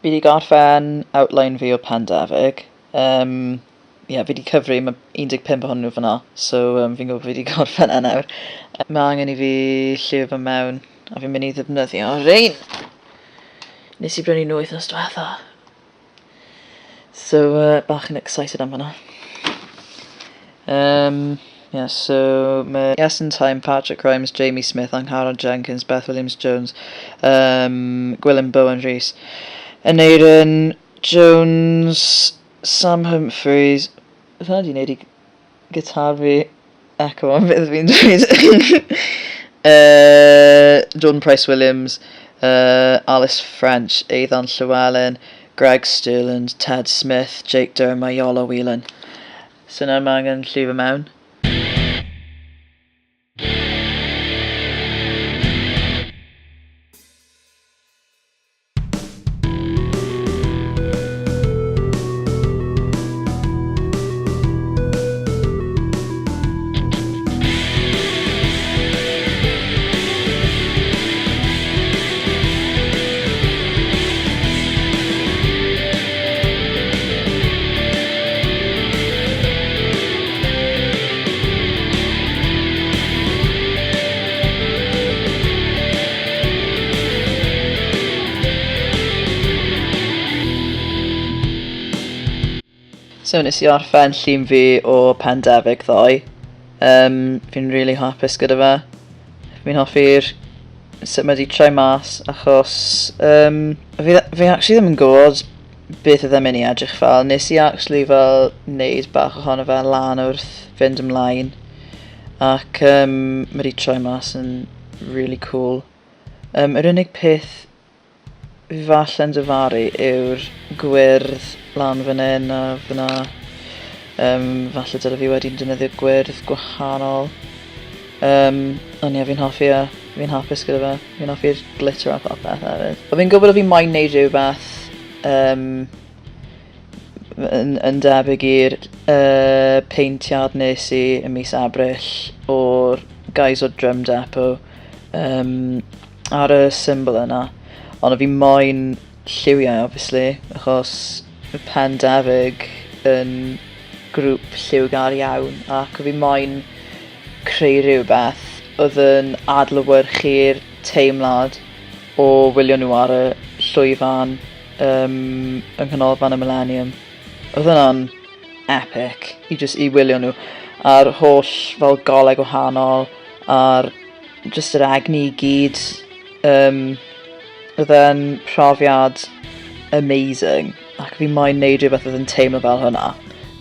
Fi 'di gorffen outline fi o Pendefig. Yym ie, fi 'di cyfri, mae 15 ohonyn nhw fan'na, so yym fi'n gwybod fi 'di gorffen e nawr. Mae angen i fi lliwio fe mewn, a fi'n mynd i ddefnyddio rhein! Nes i brynu nhw wythnos diwetha. So yy bach yn excited am hwnna. Yym ie, so mae Yes in Time, Patrick Rimes, Jamie Smith, Angharad Jenkins, Beth Williams Jones, yym Gwilym Bowen Rhys, Aneurin Jones, Sam Humphreys... Oedd hwnna 'di wneud i gitar fi echo am beth fi'n dweud. Jordan Price Williams, Alice French, Eiddon Llewellyn, Greg Stirland, Ted Smith, Jake Durham a Iolo Whelan. So nawr mae angen llifo mewn. So nes i orffen llun fi o Pendefig ddoe. Um, fi'n really hapus gyda fe. Fi'n hoffi'r sut mae wedi troi mas achos um, fi, fi actually ddim yn gwybod beth oedd e'n mynd i edrych fel. Nes i actually fel neud bach ohono fe lan wrth fynd ymlaen ac um, mae wedi troi mas yn really cool. Um, yr unig peth fi falle'n dyfaru yw'r gwyrdd lan fan hyn a fyna. Um, falle dyle fi wedi defnyddio gwyrdd gwahanol. Um, ond ie, fi'n hoffi e. Fi'n hapus gyda fe. Fi'n hoffi'r glitter a popeth hefyd. O fi'n gwybod o fi moyn neud rhywbeth um, yn, yn debyg i'r uh, peintiad nes i ym mis Ebrill o'r guys o'r Drum Depot um, ar y symbol yna. Ond o fi moyn lliwiau, obviously, achos mae Pen Defig yn grŵp lliwgar iawn ac o fi moyn creu rhywbeth oedd yn adlewyrchu'r teimlad o wylio nhw ar y llwyfan um, yng Nghanolfan y Millennium. Oedd hwnna'n epic i just i wylio nhw a'r holl fel golau gwahanol a'r just yr egni i gyd. Um, oedd e'n profiad amazing ac fi moyn neud rhywbeth oedd yn teimlo fel hwnna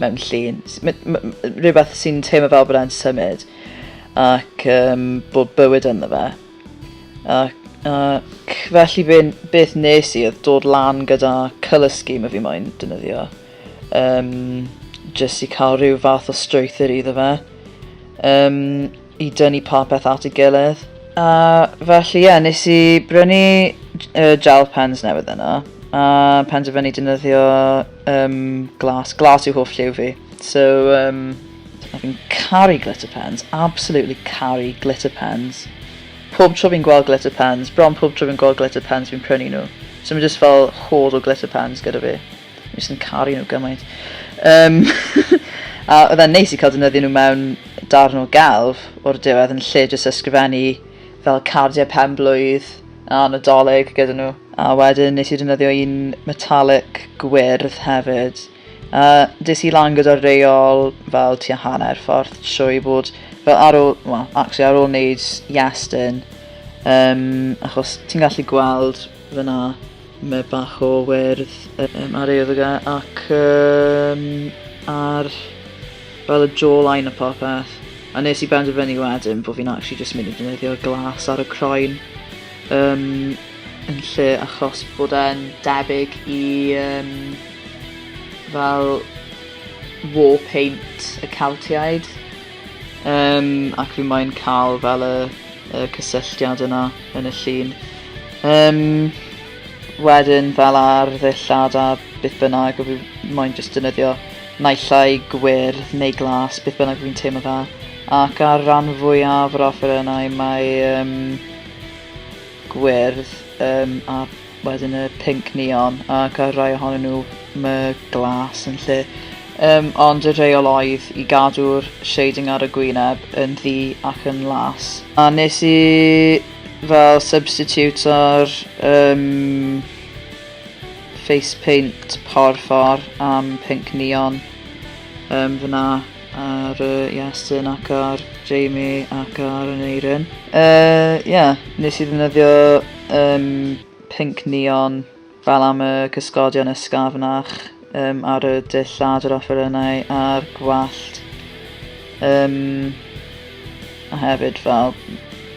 mewn llun. Rhywbeth sy'n teimlo fel bod e'n symud ac um, bod bywyd ynddo fe. Ac, ac felly be, beth nes i oedd dod lan gyda colour scheme y fi moyn defnyddio. Um, jyst i cael rhyw fath o strwythur iddo fe. Um, i dynnu popeth at ei gilydd. A felly ie, yeah, nes i brynu gel pens newydd yna. A penderfynu defnyddio um, glas. Glas yw hoff lliw fi. So, um, fi'n caru glitter pens. Absolutely caru glitter pens. Pob tro fi'n gweld glitter pens, bron pob tro fi'n gweld glitter pens fi'n prynu nhw. So mae just fel hoard o glitter pens gyda fi. Fi jyst yn caru nhw gymaint. Um, a oedd e'n neis i cael defnyddio nhw mewn darn o gelf o'r diwedd yn lle jyst ysgrifennu fel cardiau pen blwydd a Nadolig gyda nhw. A wedyn nes i defnyddio un metallic gwyrdd hefyd. A des i lan gyda'r reol fel tua hanner ffordd trwy bod fel ar ôl, well, actually ar ôl wneud Iestyn, um, achos ti'n gallu gweld fyna Mae bach o wyrdd um, ar ei e ac um, ar fel y jawline a popeth. A nes i benderfynu wedyn bod fi'n actually just mynd i defnyddio glas ar y croen um, yn lle achos bod e'n debyg i um, fel war paint y Celtiaid. Um, ac fi moyn cael fel y, y cysylltiad yna yn y llun. Um, wedyn fel ar ddillad a beth bynnag, o fi moyn jyst defnyddio naill ai gwyrdd neu glas, beth bynnag fi'n teimlo fel. Ac ar ran fwyaf o'r offerynnau mae um, gwyrdd um, a wedyn y pink neon, ac ar rai ohonyn nhw mae glas yn lle. Ond y rheol oedd i gadw'r shading ar y gwyneb yn ddu ac yn las. A nes i fel substitute ar face paint porffor am pink neon fyna ar Iestyn ac ar Jamie ac ar Aneirin. Yeah, nes i ddefnyddio pink neon fel am y cysgodion ysgafnach ar y dillad, yr offerynnau a'r gwallt. A hefyd fel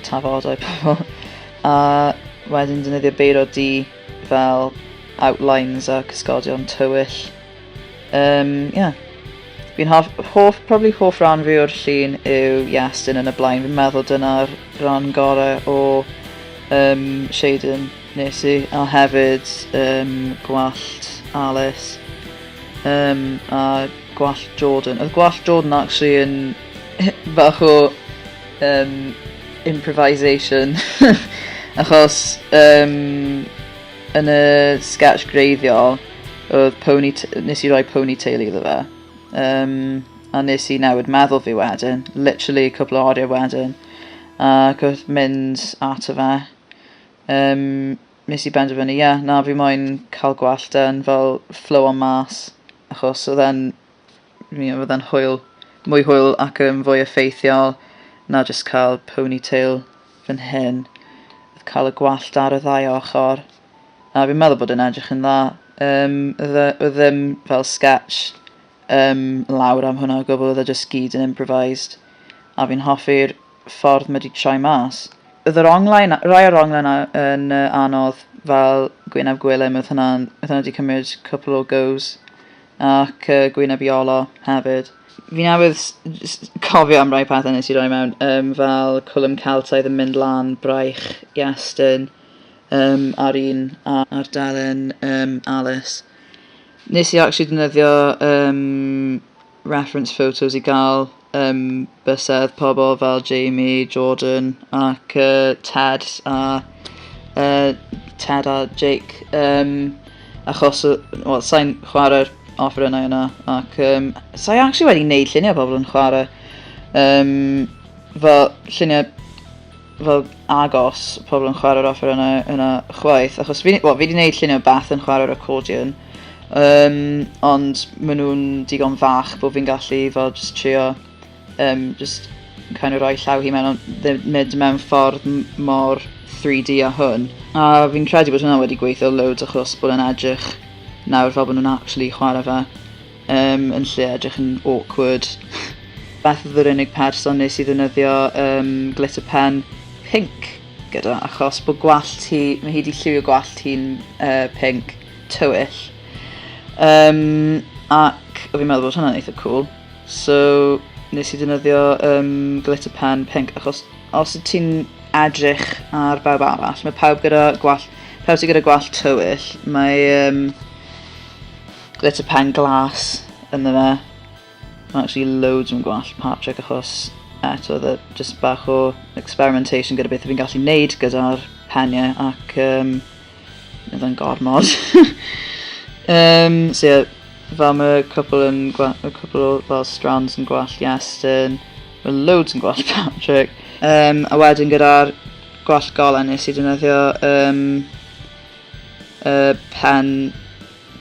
tafodau pobl. A wedyn defnyddio beiro du fel outlines a cysgodion tywyll. Yeah. Fi'n hoff, hoff, probably hoff rhan fi o'r llun yw Iestyn yn y blaen. Fi'n meddwl dyna'r rhan gorau o shading nes i. A hefyd gwallt Alice a gwallt Jordan. Oedd gwallt Jordan actually yn bach o improvisation, achos yn y sketch greiddiol oedd pony, nes i roi ponytail iddo fe. A nes i newid meddwl fi wedyn, literally a couple o oriau wedyn. Ac wrth mynd ato fe, nes i benderfynu, ie, yeah, na, fi moyn cael gwallt e'n fel flow on mas, achos oedd e'n, oedd e'n hwyl, mwy hwyl ac yn fwy effeithiol na just cael ponytail fan hyn. Oedd cael y gwallt ar y ddau ochr. A fi'n meddwl bod e'n edrych yn dda. Oedd ddim fel sketch lawr am hwnna o gwbl, oedd e just gyd yn improvised. A fi'n hoffi'r ffordd mae wedi troi mas. Oedd yr onglau, rai o'r onglau yna yn anodd, fel Gwyneb Gwilym, oedd hwnna wedi cymryd cwpl o goes. Ac Gwyneb Iolo hefyd. Fi newydd cofio am rai pethau nes i roi mewn, fel cwlwm Celtaidd yn mynd lan braich Iestyn ar un ar dalen Alice. Nes i actually defnyddio reference photos i gael bysedd pobl fel Jamie, Jordan ac Ted a Jake, achos well, sa'n chwarae'r offerynnau yna ac sa'i actually wedi gwneud lluniau pobl yn chwarae fel lluniau fel agos pobl yn chwarae'r offerynnau yna chwaith, achos fi, well, fi wedi gwneud lluniau Beth yn chwarae'r accordion, ond maen nhw'n digon fach bod fi'n gallu fel just trio just kind of rhoi llaw hi mewn, ond ddim mynd mewn ffordd mor 3D a hwn. A fi'n credu bod hwnna wedi gweithio loads achos bod e'n edrych nawr fel bod nhw'n actually chwarae fe yn lle edrych yn awkward. Beth oedd yr unig person nes i ddefnyddio glitter pen pink gyda, achos bod gwallt hi, mae hi wedi lliwio gwallt hi'n pink tywyll. Ac o fi'n meddwl bod hwnna'n eitha cool. So nes i ddefnyddio glitter pen pink, achos os wyt ti'n edrych ar bawb arall, mae pawb gyda gwallt, pawb sydd gyda gwallt tywyll, mae glitter pen glas ynddo fe. Mae actually loads yn gwallt Patrick, achos eto oedd e just bach o experimentation gyda beth fi'n gallu neud gyda'r peniau ac oedd e'n gormod. So yeah, fel mae cwpl yn y cwpl o fel strands yn gwallt Iestyn, mae loads yn gwallt Patrick. A wedyn gyda'r gwallt golau nes i defnyddio pen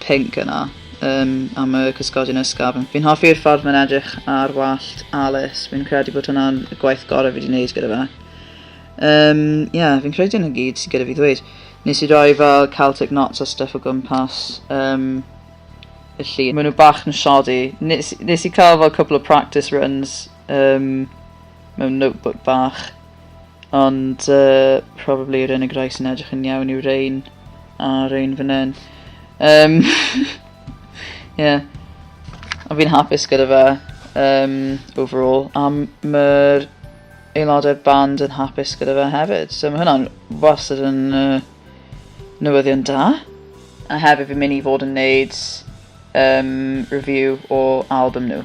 pink yna am y cysgodion ysgafn. Fi'n hoffi'r ffordd mae'n edrych ar wallt Alice. Fi'n credu bod hwnna'n y gwaith gorau fi wedi gwneud gyda fe. Yeah, fi'n credu yna gyd sydd gyda fi ddweud. Nes i roi fel Celtic knots a stuff o gwmpas y llun. Maen nhw bach yn shoddy. Nes i cael fel couple of practice runs mewn notebook bach. Ond probably yr unig rai sy'n edrych yn iawn yw rein a rein fan hyn. Yeah. A fi'n hapus gyda fe overall. A mae'r aelodau'r band yn hapus gyda fe hefyd. So mae hwnna'n wastad yn newyddion da. A hefyd fi'n mynd i fod yn neud review o album nhw.